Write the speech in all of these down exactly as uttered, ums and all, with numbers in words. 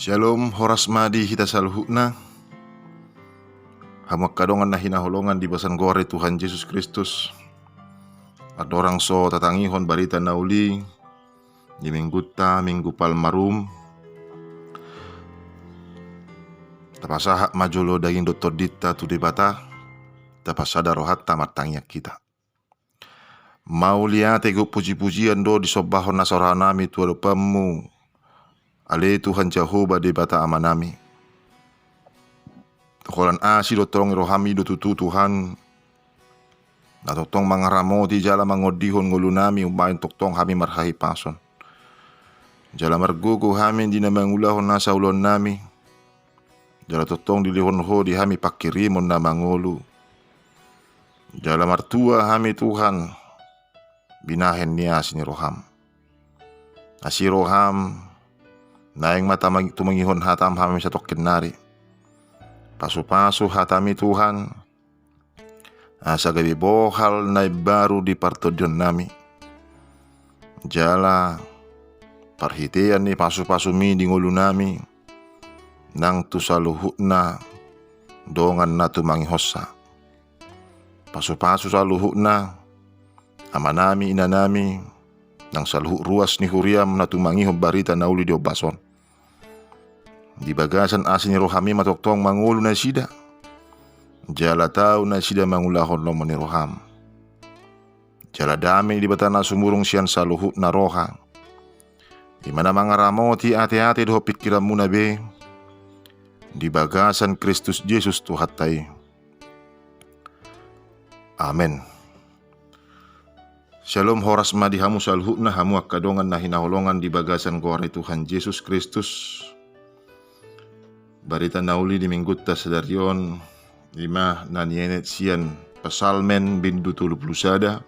Shalom, horas ma di hita saluhutna. Hamu angka dongan na hinaholongan di bagasan goar ni Tuhan Jesus Kristus. Andorang so tatangihon barita na uli di minggunta, Minggu Palmarum, tapasahat ma jolo daging dohot tondinta tu Debata, tapasada rohanta martangiang hita. Mauliate dohot pujipujian do disombahon nasa rohanami tu adopanmu, ale Tuhan Jahowa Debata Amanami. Holan asi dohot holong ni roham i do tutu Tuhan, na tongtong mangaramoti jala mangondihon ngolunami umbahen tongtong hami marhahipason. Jala margogo hami di na mangulahon nasa ulaonnami, jala tongtong dilehon Ho di hami pangkirimon na mangolu. Jala martua hami Tuhan, binahen ni asi ni roham. Asi roham, naeng ma tumangihon hatam hami satongkin nari. Pasupasu hatami Tuhan, asa gabe bohal na imbaru di partondionnami. Jala parhitean ni pasupasumi di ngolunami, nang tu saluhutna dongan na tumangihonsa. Pasupasu saluhutna, amanami, inanami, nang saluhut ruas ni huriam na tumangihon barita na uli di ombas on. Di bagasan asi ni rohami ma tongtong mangolu nasida. Jala tau nasida mangulahon lomo ni roham. Jala dame ni Debata na sumurung sian saluhutna roha, i ma na mangaramoti ateate dohot pingkiranmuna be, di bagasan Kristus Jesus Tuhanta i. Amen. Shalom, horas ma di hamu saluhutna, hamu angka dongan na hinaholongan di bagasan goar ni Tuhan Jesus Kristus. Barita na uli di minggunta sadari on, i ma na nienet sian Psalmen bindu tolu pulu sada,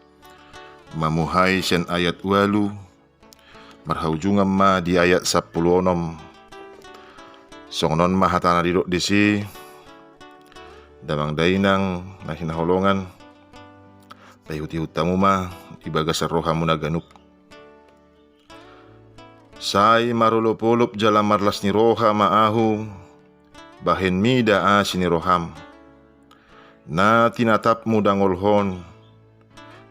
mamuhai sian ayat ualu, marhaujungan ma di ayat sampulu onom. Songon on ma hatana didok disi, damang dainang na hinaholongan, paihutihut hamu ma di bagasan rohamuna ganup. Sai marolopolop jala marlas ni roha ma ahu, bahen mida asi ni roham. Na tinatapmu dangolhon,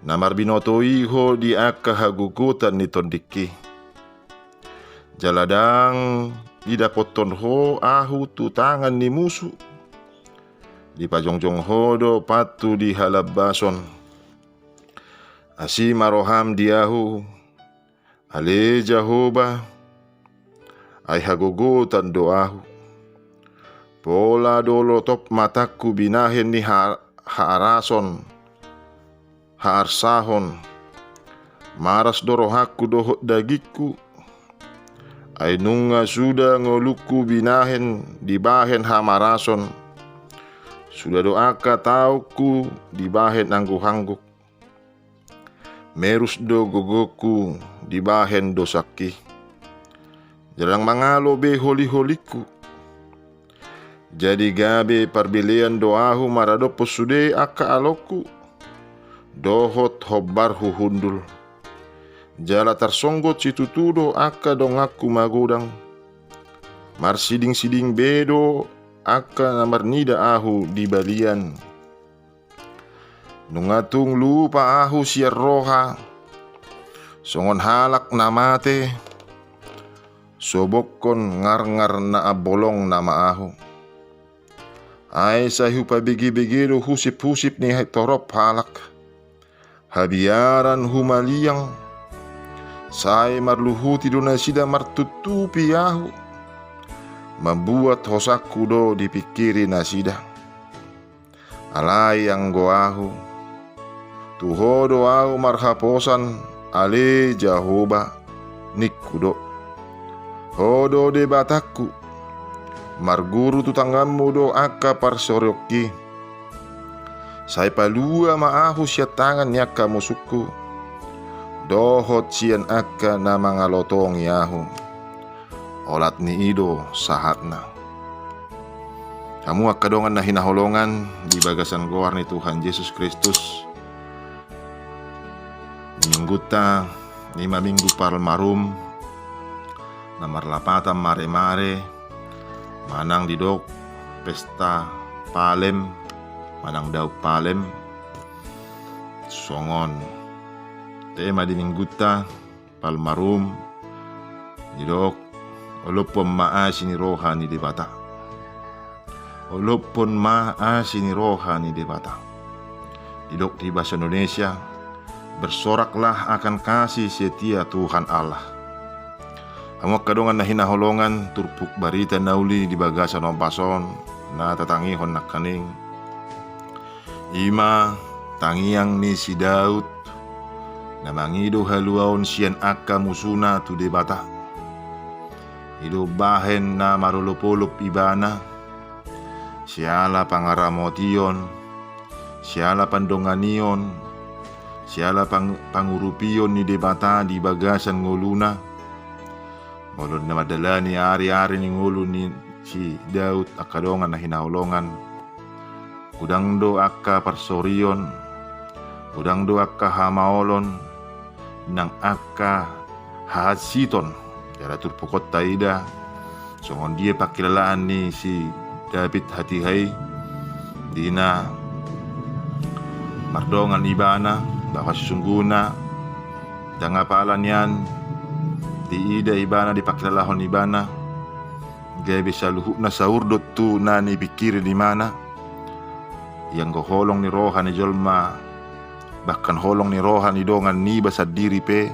na marbinoto i ho di angka hagogotan ni tondingki. Jala ndang didapothon ho ahu tu tangan ni musu. Dipajongjong ho do pathu di halambason. Asi ma roham di ahu, ale Jahowa, ai hagogotan do ahu. Pola do lotop matangku binahen ni ha-, haarason, haarsahon. Maras do rohangku dohot dagingku. Ai nunga suda ngolungku binahen dibahen hamarason. Suda do angka taonku dibahen angguhangguk. Merus do gogongku dibahen dosangki. Jala ndang mangalo be holiholingku. Jadi gabe parbelean do ahu maradophon sude angka alongku. Dohot hombarhu hundul. Jala tarsonggot situtu do angka donganku magodang. Marsidingsiding be do angka na marnida ahu di balian. Nunga tung lupa ahu sian roha, songon halak na mate, sobokkon ngarngar na ambolong nama ahu. Ai sai hupabegebege do husiphusip ni torop halak, habiaran humaliang, sai marluhuti do nasida martutupi ahu, mambuat hosangku do dipingkiri nasida. Alai anggo ahu, tu Ho do ahu marhaposan, ale Jahowa, ningku do. Ho do Debatangku, marguru tu tanganmu do angka parsaorionki. Sai palua ma ahu sian tangan ni angka musungku, dohot sian angka na mangalotongi ahu. Olat ni i do sahatna. Hamu angka dongan na hinaholongan di bagasan goar ni Tuhan Jesus Kristus. Minggunta i ma Minggu Palmarum, na marlapatan maremare, manang didok pesta palem, manang daun palem, songon tema di minggunta, Palmarum, didok, olophon ma asi ni roha ni Debata. Olophon ma asi ni roha ni Debata. Didok di bahasa Indonesia, bersoraklah akan kasih setia Tuhan Allah. Hamu angka dongan na hinaholongan, turpuk barita na uli di bagasan ombas on, na tatangihon nangkaning, i ma tangiang ni si Daud, na mangido haluaon sian angka musuna tu Debata. I do bahen na marolopolop ibana, siala pangaramotion, siala pandonganion, siala pang-, pangurupion ni Debata di bagasan ngoluna. Molo na mandalani ari-ari ni ngolu ni si Daud angka dongan na hinaholongan, godang do angka parsorion, godang do angka hamaolon, nang angka hahansiton. Jala turpuk on taida songon dia pangkilalaan ni si David hatiha i, di na mardongan ibana bahwa sesungguhna ndang apala nian diida ibana, dipangkilalahon ibana, gabe saluhutna saurdot tu na nipingkiri ni ibana. Ianggo holong ni roha ni jolma, bahkan holong ni roha ni dongan niba sandiri pe,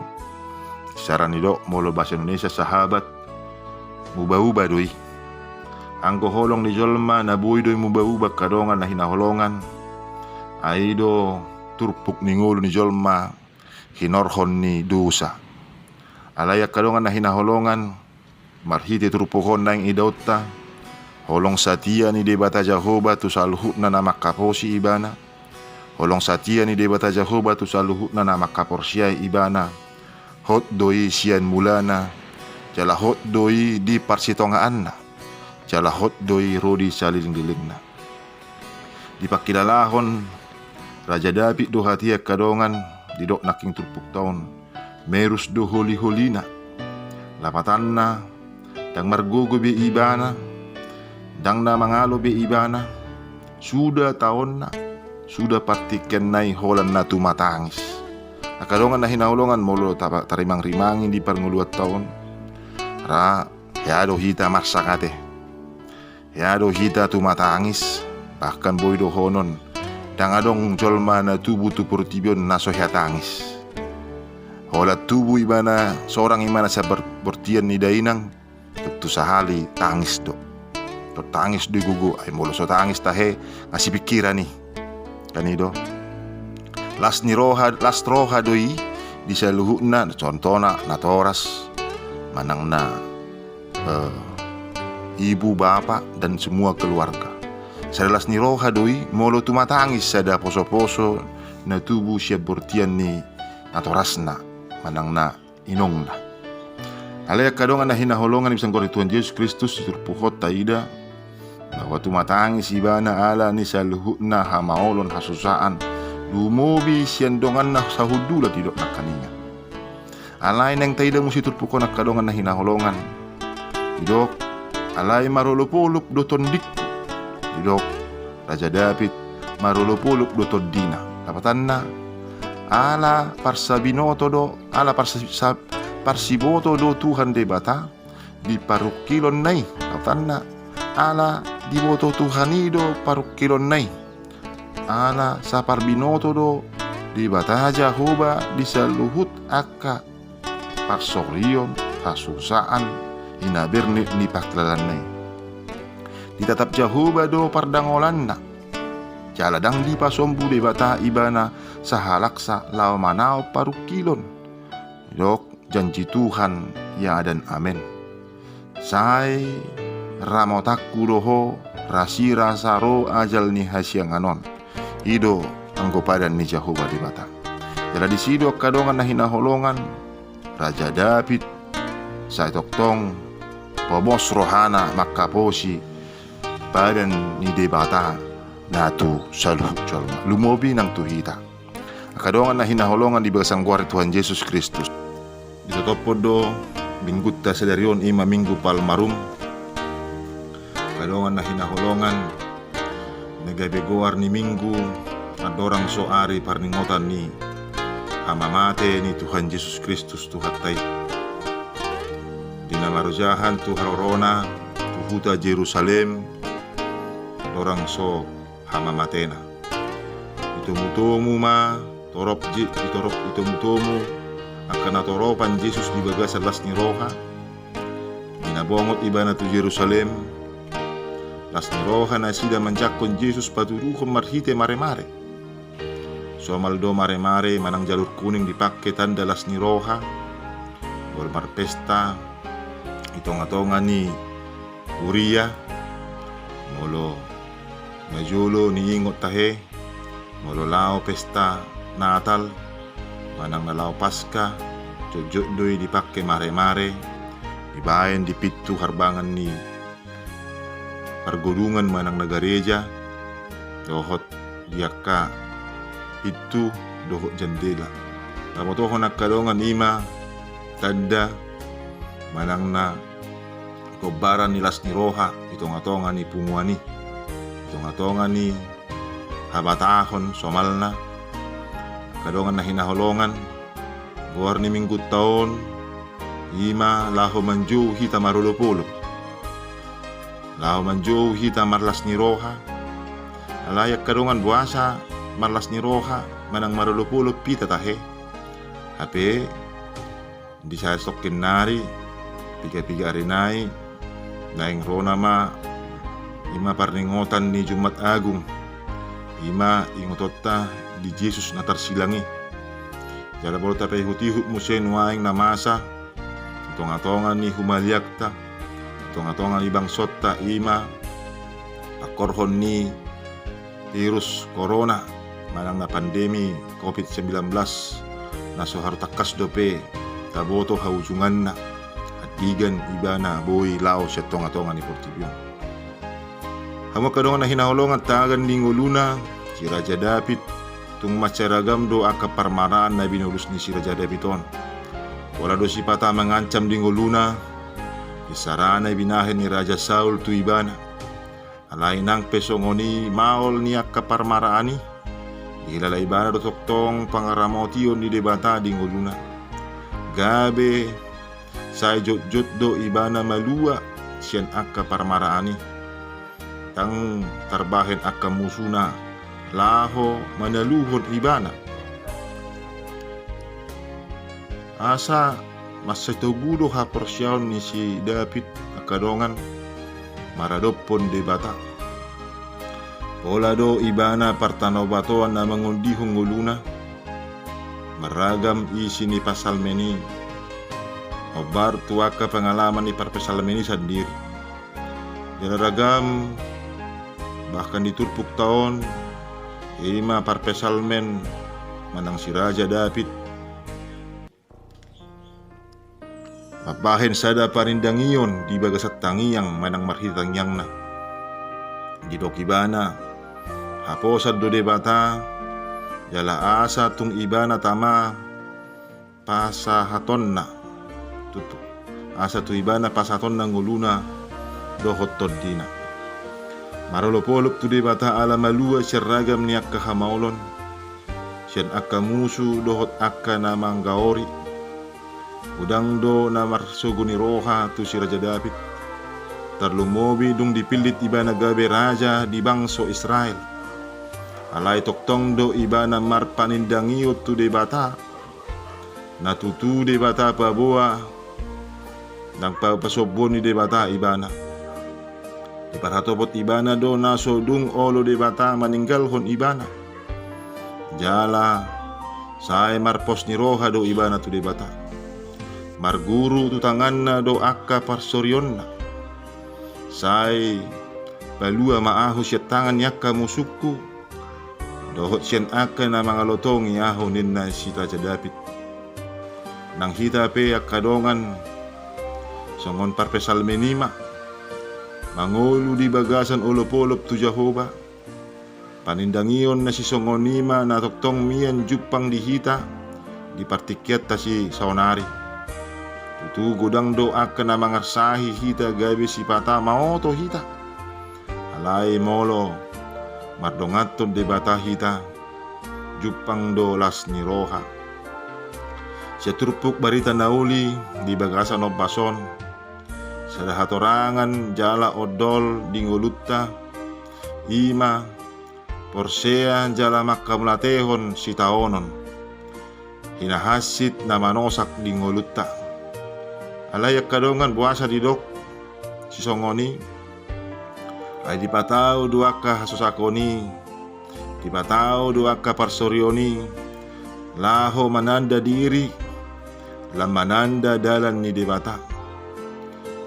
sara ni dok molo bahasa Indonesia sahabat, muba-uba do i. Anggo holong ni jolma na boi do i muba-uba angka dongan na hinaholongan. Ai do turpuk ni ngolu ni jolma hinorhon ni dosa. Alai angka dongan na hinaholongan, marhite turpuk on naeng idaonta holong satia ni Debata Jahowa tu saluhutna na mangkaposi ibana. Holong satia ni Debata Jahowa tu saluhutna na mangkaporseai ibana. Hot do i sian mulana, jala hot do i di parsitongaanna, jala hot do i ro di salelenglelengna. Dipangkilalahon Raja David do hatiha angka dongan, didok nangkin turpukta on, merus do holi-holina. Lapatanna, ndang margogo be ibana, ndang na mangalo be ibana, suda taonna, suda partingkianna i holan na tumatangis. Angka dongan na hinaholongan, molo ta-, tarimang-rimangi di parngoluanta on, ra hea do hita marsangate. Hea do hita tumatangis, bahkan boi dohonon, ndang adong jolma na tubu tu portibi on na so hea tangis. Holan tubu ibana, sorang ibana sian bor-, bortian ni dainang, tontu sahali tangis do. Tangis do i gogo, ai molo so tangis tahe, nga sipingkiran i. Kan i do. Las ni roha, las roha do i di saluhutna, contohna natoras, manang na, eh, ibu, bapak, dan semua keluarga. Sada las ni roha do i, molo tumatangis sada poso-poso na tubu sian bortian ni natorasna, manang na inongna. Alai angka dongan na hinaholongan di bagasan goar ni Tuhan Jesus Kristus, di turpuk on taida bahwa tumatangis ibana ala ni saluhutna hamaolon, hasusaan, lumobi sian donganna sahundulan, didok nangkaningan. Alai naeng taida muse turpuk on angka dongan na hinaholongan. Didok, alai marolop-olop do tondingku. Didok Raja David, marolop-olop do tondina. Lapatanna, ala parsabinoto do, ala parsa-, sa-, parsiboto do Tuhan Debata di parungkilonna i. Lapatanna, ala diboto Tuhan i do parungkilonna i. Ala saparbinoto do Debata Jahowa di saluhut angka parsorion, hasusaan, hinabernik ni pangkilalaanna i. Ditatap Jahowa do pardangolanna. Jala ndang dipasombu Debata ibana sahalaksa laho manaon parungkilon. Didok janji Tuhan, ya dan amen. Sai ramotanku do ho, rasirasa ro ajal ni hasiangan on. I do anggo padan ni Jahowa Debata. Jala disi do angka dongan na hinaholongan, Raja David, sai tongtong pomos rohana mangkaposi padan ni Debata na tu saluhut jolma. Lumobi nang tu hita. Angka dongan na hinaholongan di bagasan goar ni Tuhan Jesus Kristus. Ditotophon do minggunta sadari on, i ma Minggu Palmarum. Angka dongan na hinaholongan, na gabe goar ni Minggu, andorang so ari parningotan ni hamamate ni Tuhan Jesus Kristus Tuhanta i. Di na marojahan tu harorona, tu huta Jerusalem, andorang so hamamatena. Ditomutomu ma torop, ditorop, ditomutomu angka na toropan Jesus di bagasan las ni roha. Di na bongot ibana tu Jerusalem, las ni roha nasida manjangkon Jesus patuduhon marhite maremare. Somal do maremare manang jalur kuning dipangke tanda las ni roha, molo marpesta di tongatonga ni huria, molo najolo niingot tahe, molo laho pesta Natal manang na laho Paska, jotjot do i dipangke maremare, dibaen di pintu harbangan ni pargodungan manang na gareja, dohot di angka pintu dohot jandela. Tabotohon angka dongan i ma tanda manang na gombaran ni las ni roha di tongatonga ni punguan i, di tongatonga ni habatahon somalna. Angka dongan na hinaholongan, goar ni Minggunta on i ma laho manjou hita marolopolop, laho manjou hita marlas ni roha. Alai angka dongan, boasa marlas ni roha manang marolopolop hita tahe? Hape di sahatongkin nari, pigapiga ari nai, naeng rona ma i ma parningotan ni Jumat Agung, i ma ingotonta di Jesus na tarsilang i. Jala molo tapaihutihut muse nuaeng na masa di tongatonga ni humaliangta, di tongatonga ni bangsonta, i ma pangkorhon ni virus corona manang na pandemi covid sembilan belas, na so haru tangkas dope taboto haujunganna, andigan ibana boi laho sian tongatonga ni portibi on. Hamu angka dongan na hinaholongan, tagan di ngoluna si Raja David, tung mansai ragam do angka parmaraan na binolus ni si Raja David on. Pola do sipata mangancam di ngoluna, isarana binahen ni Raja Saul tu ibana. Alai nang pe songon i maol ni angka parmaraan i, dihilala ibana do tongtong pangaramotion ni Debata di ngoluna. Gabe sai jotjot do ibana malua sian angka parmaraan i. Ndang tarbahen angka musuna laho manaluhon ibana. Asa mansai togu do haporseaon ni si David, angka dongan, maradophon Debata. Pola do ibana partanobatoan na mangondihon ngoluna. Marragam isi ni pasalmen i, hombar tu angka pengalaman ni parpsalmen i sandiri. Jala ragam, bahkan di turpukta on, i ma parpsalmen manang si Raja David mambahen sada panindangion di bagasan tangiang manang marhite tangiangna. Didok ibana, haposan do Debata, jala asa tung ibana tama pasahatonna, tutu, asa tu ibana pasahatonna ngoluna dohot tondina. Marolopolop tu Debata ala malua sian ragam ni angka hamaolon, sian angka musu dohot angka na manggaori. Godang do na marsogo ni roha tu si Raja David, tarlumobi dung dipillit ibana gabe raja di bangso Israel. Alai tongtong do ibana marpanindangion tu Debata. Na tutu Debata paboa, ndang pa-, pasombuon ni Debata ibana. Diparhatopot ibana do na so dung olo Debata maninggalhon ibana. Jala sai marpos ni roha do ibana tu Debata. Marguru tu tanganna do angka parsorionna. Sai palua ma ahu sian tangan ni angka musungku, dohot sian angka na mangalotongi ahu, ninna si Raja David. Nang hita pe angka dongan, songon parpsalmen i ma, mangolu di bagasan olopolop tu Jahowa. Panindangion na sisongon i ma na tongtong mian jumpang di hita di partingkianta sisaonari. Tutu godang do angka na mangarsahi hita gabe sipata maoto hita. Alai molo mardonganhon Debata hita, jumpang do las ni roha. Sian turpuk barita na uli di bagasan ombas on, sada hatorangan jala ondol di ngolunta, i ma porsea jala manghamuliatehon sitaonon, hinahansit na manosak di ngolunta. Alai angka dongan, boasa didok sisongon i? Ai dipatau do angka hasosakon i, dipatau do angka parsorion i, laho mananda diri, lam mananda dalan ni Debata.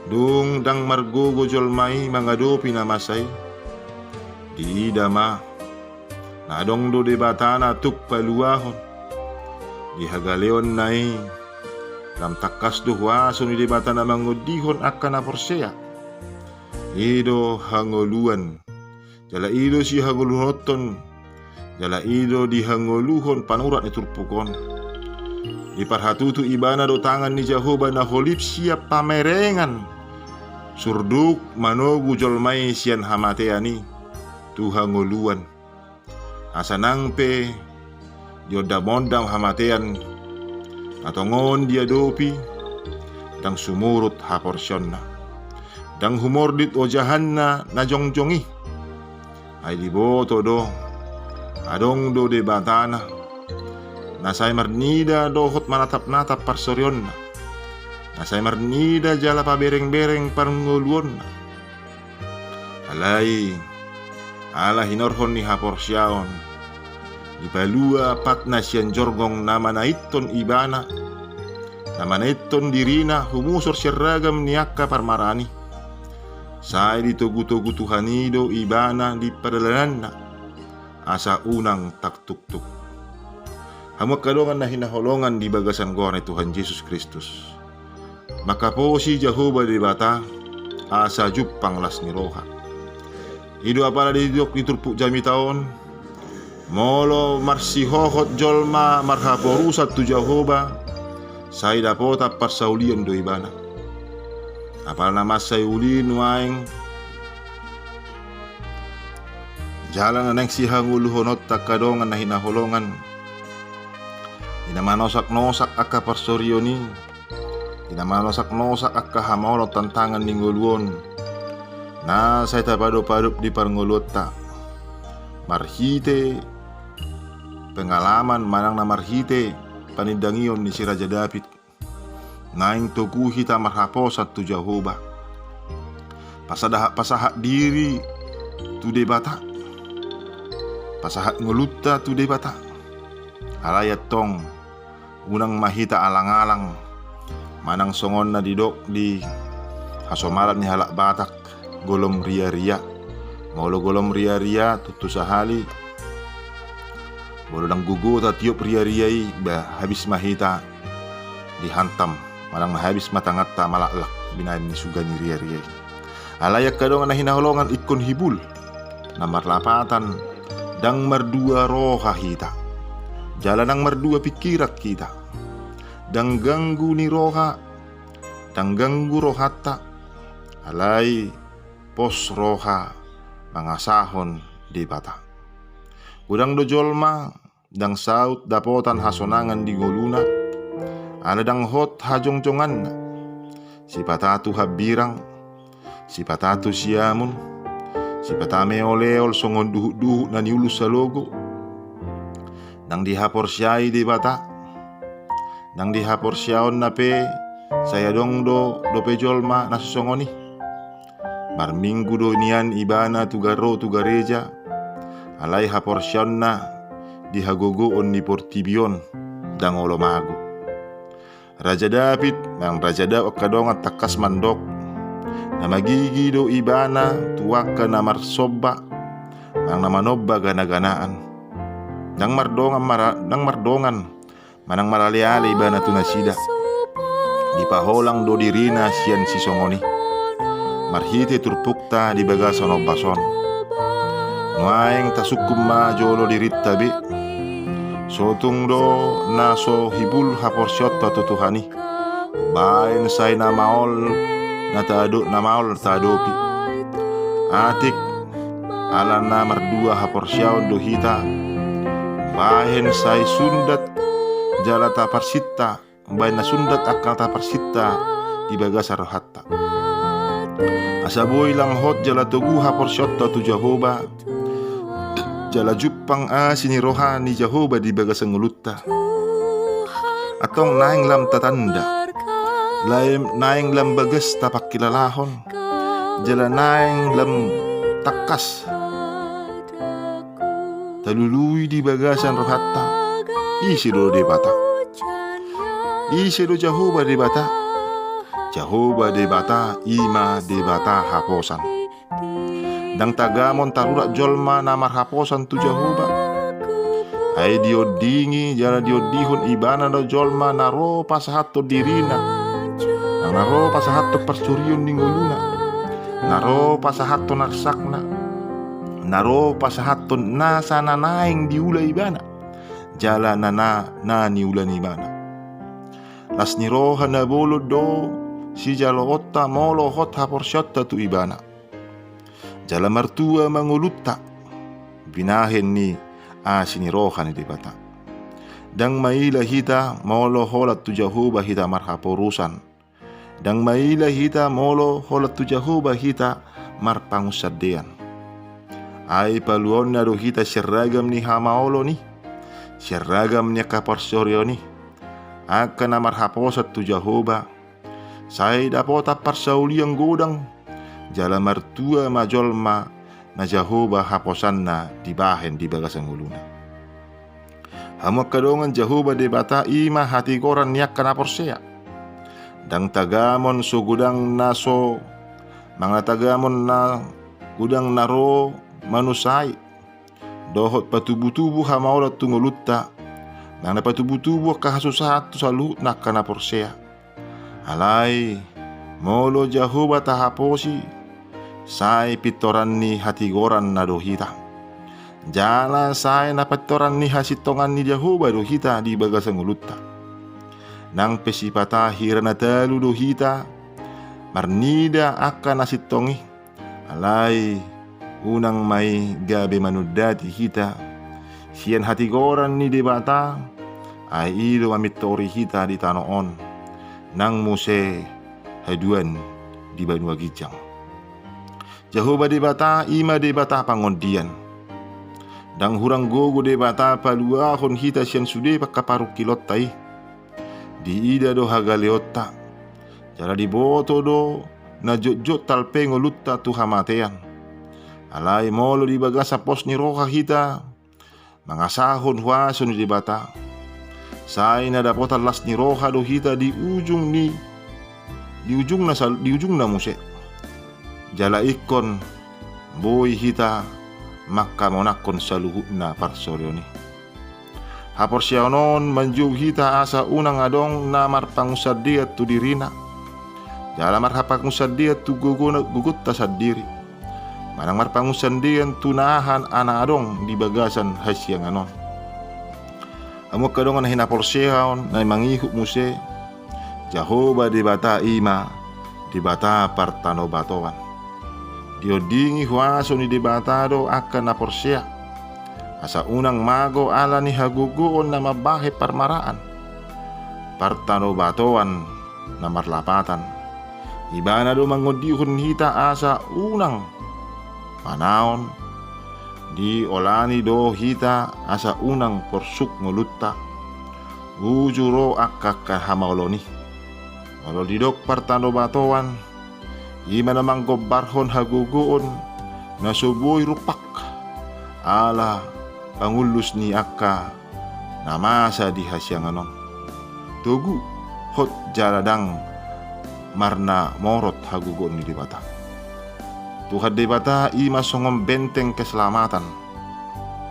Dung ndang margogo jolma i mangadopi na masa i, diida ma, na adong do Debata na tung paluahon. Di hagaleonna i, lam tangkas do huaso ni Debata na mangondihon angka na porsea. I do hangoluan, jala i do sihangoluhononhon, jala i do dihangoluhon panurat ni turpuk on. Diparhatutu ibana do tangan ni Jahowa na holip sian pamerengan, surduk manogu jolma i sian hamatean i tu hangoluan. Asa nang pe diondamondam hamatean, na tongon diadopi, ndang sumurut haporseaonna, ndang humordit ojahanna na jongjong i. Ai diboto do, adong do Debatana, na sai marnida dohot manatapnatap parsorionna, na sai marnida jala paberengbereng parngoluonna. Alai ala hinorhon ni haporseaon, dipalua patna sian jorgong na manaithon ibana, na manaithon dirina humusor sian ragam ni angka parmaraan i. Sai ditogutogu Tuhan i do ibana di pardalananna, asa unang tangtuktuk. Hamu angka dongan na hinaholongan di bagasan goar ni Tuhan Jesus Kristus, manghaposi Jahowa Debata, asa jumpang las ni roha. I do apala didok di turpuk jamita on, molo marsihohot jolma marhaporusan tu Jahowa, sai dapotan parsaulian do ibana. Apala na mansai uli nuaeng jala na naeng sihangoluhononta angka dongan na hinaholongan, di na manosaknosak angka parsorion i, di na manosaknosak angka hamaolon tantangan ni ngolu on, na sai tapadopadop di parngoluonta marhite pengalaman manang na marhite panindangion ni si Raja David. Naeng togu hita marhaposan tu Jahowa. Pasada-, pasahat diri tu Debata. Pasahat ngolunta tu Debata. Alai antong, unang ma hita alangalang, manang songon na didok di hasomalan ni halak Batak, golom riaria. Molo golom riaria, tontu sahali, molo ndang gogo tatiop riaria i, ba habis ma hita dihantam, manang na habis ma tanganta malaklak binahen ni suga ni riaria i. Alai angka dongan na hinaholongan, ingkon hibul na marlapatan, ndang mardua roha hita, jala ndang mardua pingkiran hita. Ndang ganggu ni roha, ndang ganggu rohanta, alai pos roha mangasahon Debata. Godang do jolma ndang saut dapotan hasonangan di ngoluna, ala ndang hot hajongjonganna. Sipata tu hambirang, sipata tu siamun, sipata meoleol songon duhutduhut na niulus salogo. Ndang dihaporseai Debata, ndang dihaporseaonna pe sai adong do dope jolma na sisongon i. Marminggu do nian ibana tu garo tu gareja, alai haporseaonna di hagogoon ni portibi on ndang olo mago. Raja David, manang Raja Daud angka dongan tangkas mandok, na magigi do ibana tu angka na marsomba, manang na manomba ganaganaan. Ndang mardongan mara-, ndang mardongan manang maraleale ibana tu nasida. Dipaholang do dirina sian sisongon i marhite turpukta di bagasan ombas on. Nuaeng tasungkun ma jolo dirinta be. Sotung do na so hibul haporseaonta tu Tuhan i, baen sai na maol na taado-, na maol taadopi. Atik Ala na mardua haporseaon do hita, bahen sai sundat jala taparsinta, bahen na sundat angka taparsinta di bagasan rohanta. Asa boi lam hot jala togu haporseaonta tu Jahowa, jala jumpang asi ni roha ni Jahowa di bagasan ngolunta. Antong naeng lam tatanda, lae-, naeng lam bagas tapangkilalahon, jala naeng lam tangkas talului di bagasan rohanta. Ise do Debata? Ise do Jahowa Debata? Jahowa Debata i ma Debata haposan. Ndang tagamon tarurat jolma na marhaposan tu Jahowa. Ai diondingi jala diondihon ibana do jolma na ro pasahathon dirina, na, na ro pasahathon parsorion ni ngoluna, na ro pasahathon arsakna, na ro pasahathon nasa na naeng diula ibana, jala na, na, na niula ni ibana. Las ni roha na bolon do sijaloonta molo hot haporseaonta tu ibana. Jala martua ma ngolunta binahen ni asi ni roha ni Debata. Ndang maila hita molo holan tu Jahowa hita marhaporusan. Ndang maila hita molo holan tu Jahowa hita marpangunsandean. Ai paluaonna do hita sian ragam ni hamaolon i, sian ragam ni angka parsorion i. Angka na marhaposan tu Jahowa, sai dapotan parsaulian godang, jala martua ma jolma na Jahowa haposanna dibahen di bagasan ngoluna. Hamu angka dongan, Jahowa Debata i ma hatigoran ni angka na porsea. Ndang tagamon so godang na so, manang tagamon na godang na ro manusai, dohot patubutubu hamaolon tu ngolunta, manang na patubutubu angka hasusahan tu saluhut na angka na porsea. Alai molo Jahowa tahaposi, sai pintoran ni hatigoranna do hita. Jala sai na pintoran ni hasintongan ni Jahowa do hita di bagasan ngolunta. Nang pe sipata hira na talu do hita marnida angka na sintong i, alai unang ma i gabe manundati hita sian hatigoran ni Debata, ai i do mamintori hita di tano on, nang muse haduan di banua ginjang. Jahowa Debata i ma Debata pangondian. Ndang hurang gogo Debata paluahon hita sian sude angka parungkilonta i. Diida do hagaleonta, jala diboto do na jotjot talpe ngolunta tu hamatean. Alai molo di bagasan pos ni roha hita mangasahon huaso ni Debata, sai na dapotan las ni roha do hita di ujung ni, di ujungna sal-, di ujungna muse. Jala ingkon boi hita mangkamonangkon saluhutna parsorion i. Haporseaon on manjou hita asa unang adong na marpangunsandean tu dirina, jala marhapangunsandean tu gogona, gogonta sandiri, manang marpangunsandean tu na aha na adong di bagasan hasiangan on. Hamu angka dongan na hinaporseaon na mangihut muse, Jahowa Debata i ma Debata partanobatoan. Diondingi huaso ni Debata do angka na porsea, asa unang mago ala ni hagogoon na mambahen parmaraan. Partanobatoan na marlapatan. Ibana do mangondihon hita asa unang manaon, diolani do hita asa unang porsuk ngolunta uju ro angka, angka hamaolon i. Molo didok partanobatoan, i ma na manggombarhon hagogoon na so boi rumpak ala pangullus ni angka na masa di hasiangan on. Togu, hot jala ndang marnamorot hagogoon ni Debata. Tuhan Debata i ma songon benteng keselamatan,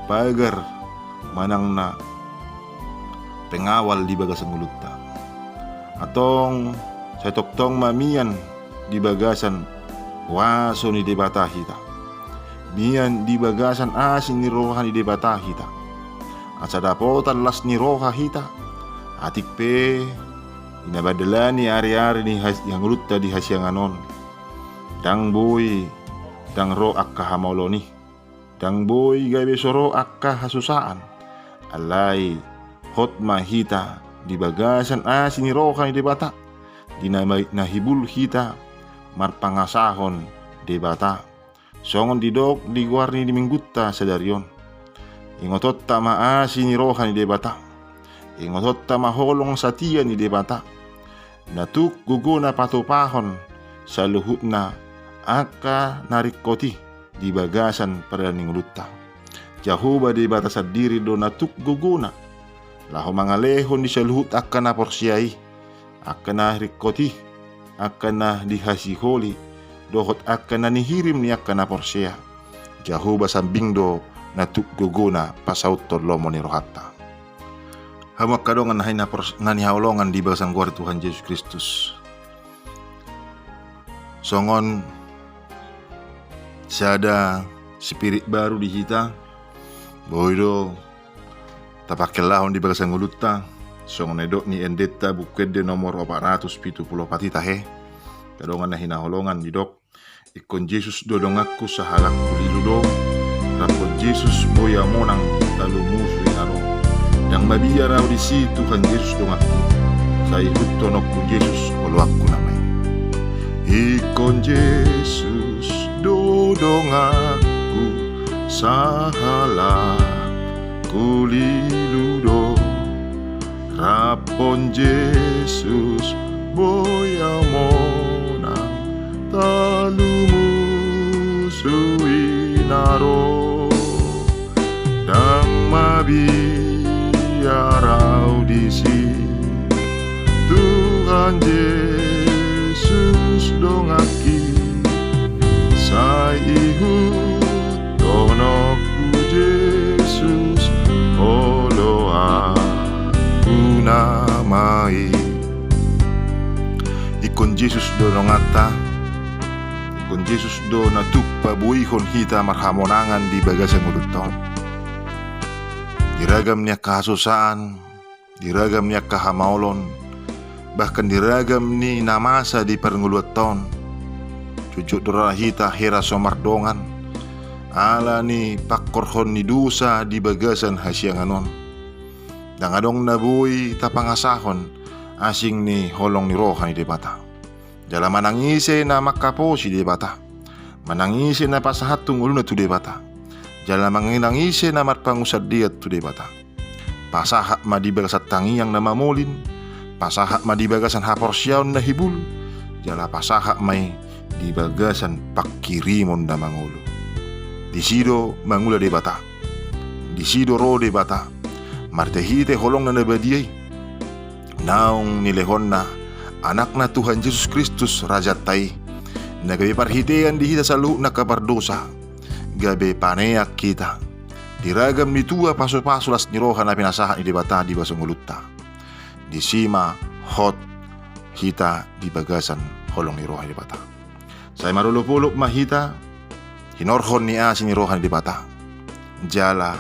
pagar manang na pengawal di bagasan ngolunta. Antong sai tongtong ma mian di bagasan huaso ni Debata hita. Mian di bagasan asi ni roha ni Debata hita. Asa dapotan las ni roha hita. Atik pe di na mandalani ariari ni has-, ni ngolunta di hasiangan on, ndang boi, ndang ro angka hamaolon i. Ndang boi gabe so ro angka hasusaan. Alai hot ma hita di bagasan asi ni roha ni Debata, di na, na hibul hita marpangasahon Debata. Songon didok di goar ni minggunta sadari on. Ingotonta ma asi ni roha ni Debata. Ingotonta ma holong satia ni Debata, na tuk gogona patupahon saluhutna angka na ringkot i di bagasan pardalanan ni ngolunta. Jahowa Debata sandiri do na tuk gogona laho mangalehon di saluhut angka na porsea i, angka na ringkot i, angka na dihasiholi, dohot angka na nihirim ni angka na porsea. Jahowa sambing do na tuk gogona pasauthon lomo ni rohanta. Hamu angka dongan na hina pors-, na hinaholongan di bagasan goar Tuhan Jesus Kristus. Songon sada spirit baru di hita, boi do tapangkellahon di bagasan ngolunta, songon na nidok ni endenta Buku Ende nomor opat ratus pitu pulu opat i tahe. Angka dongan na hinaholongan, didok: Ingkon Jesus do donganku, sahalakku lilu do. Rap hon Jesus boi ahu monang, talu musu i na ro. Ndang mabiar ahu disi, Tuhan Jesus donganku, sai ihuthononku Jesus oloanku nama i. Ingkon Jesus do donganku, sahalakku lilu do. Rap hon Jesus boi ahu monang, talu musu i na ro. Ndang mabiar ahu disi, Tuhan Jesus donganki, sai ihuthononku Jesus oloanku nama i. Ingkon Jesus do donganta. Ingkon Jesus do na tuk paboihon hita marhamonangan di bagasan ngolunta on. Di ragam ni angka hasusaan, di ragam ni angka hamaolon, bahkan di ragam ni na masa di parngoluanta on, jotjot do ra hita hera so mardongan ala ni pangkorhon ni dosa di bagasan hasiangan on. Ndang adong na boi tapangasahon asing ni holong ni roha ni Debata. Jala manang ise na mangkaposi Debata, manang ise na pasahathon ngoluna tu Debata, jala manang ise na marpangunsandean tu Debata, pasahat ma di bagasan tangiang na mamolin, pasahat ma di bagasan haporseaon na hibul, jala pasahat ma i di bagasan pangkirimon na mangolu. Disi do mangula Debata. Disi do ro Debata marhitehite holongna na badia i, naung nilehonna Anakna Tuhan Jesus Kristus, Rajanta i, na gabe parhitean di hita saluhutna angka pardosa, gabe paneang hita di ragam ni tua pasupasu las ni roha na pinasahat ni Debata di bagasan ngolunta. Disi ma hot hita di bagasan holong ni roha ni Debata. Sai marolopolop ma hita hinorhon ni asi ni roha ni Debata. Jala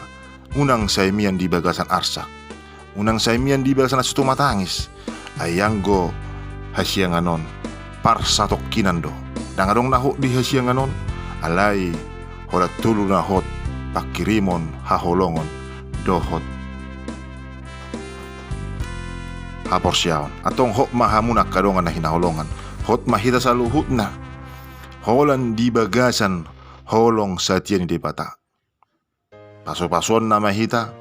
unang sai mian di bagasan arsak, unang sai mian di bagasan asi tumatangis. Ai anggo hasiangan on parsatongkinan do. Ndang adong na hot di hasiangan on, alai holan tolu na hot: pangkirimon, haholongon, dohot haporseaon. Antong hot ma hamuna angka dongan na hinaholongan. Hot ma hita saluhutna holan di bagasan holong satia ni Debata. Pasupasuonna ma hita,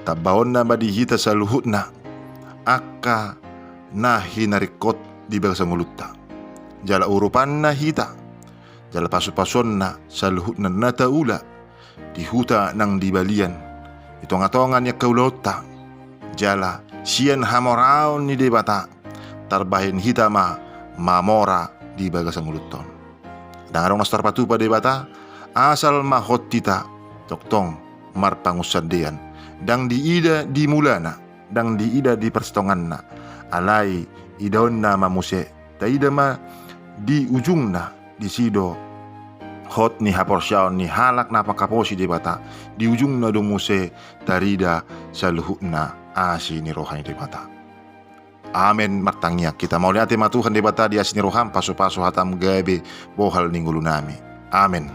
tambaonna ma di hita saluhutna angka na hinaringkot di bagasan ngolunta. Jala urupanna hita, jala pasupasuonna saluhutna na taula di huta nang di balian, di tongatonga ni angka ulaonta. Jala sian hamoraon ni Debata tarbahen hita ma mamora di bagasan ngolunta on. Ndang adong na so tarpatupa Debata, asal ma hot hita tongtong marpangunsandean. Ndang diida di mulana, ndang diida di parsitonganna, alai idaonna ma muse, taida ma di ujungna. Disi do hot ni haporseaon ni halak na mangkaposi Debata. Di ujungna do muse tarida saluhutna asi ni roha ni Debata. Amen. Martangiang hita. Mauliate ma Tuhan Debata di asi ni roham, pasupasu hatam gabe bohal ni ngolunami. Amen.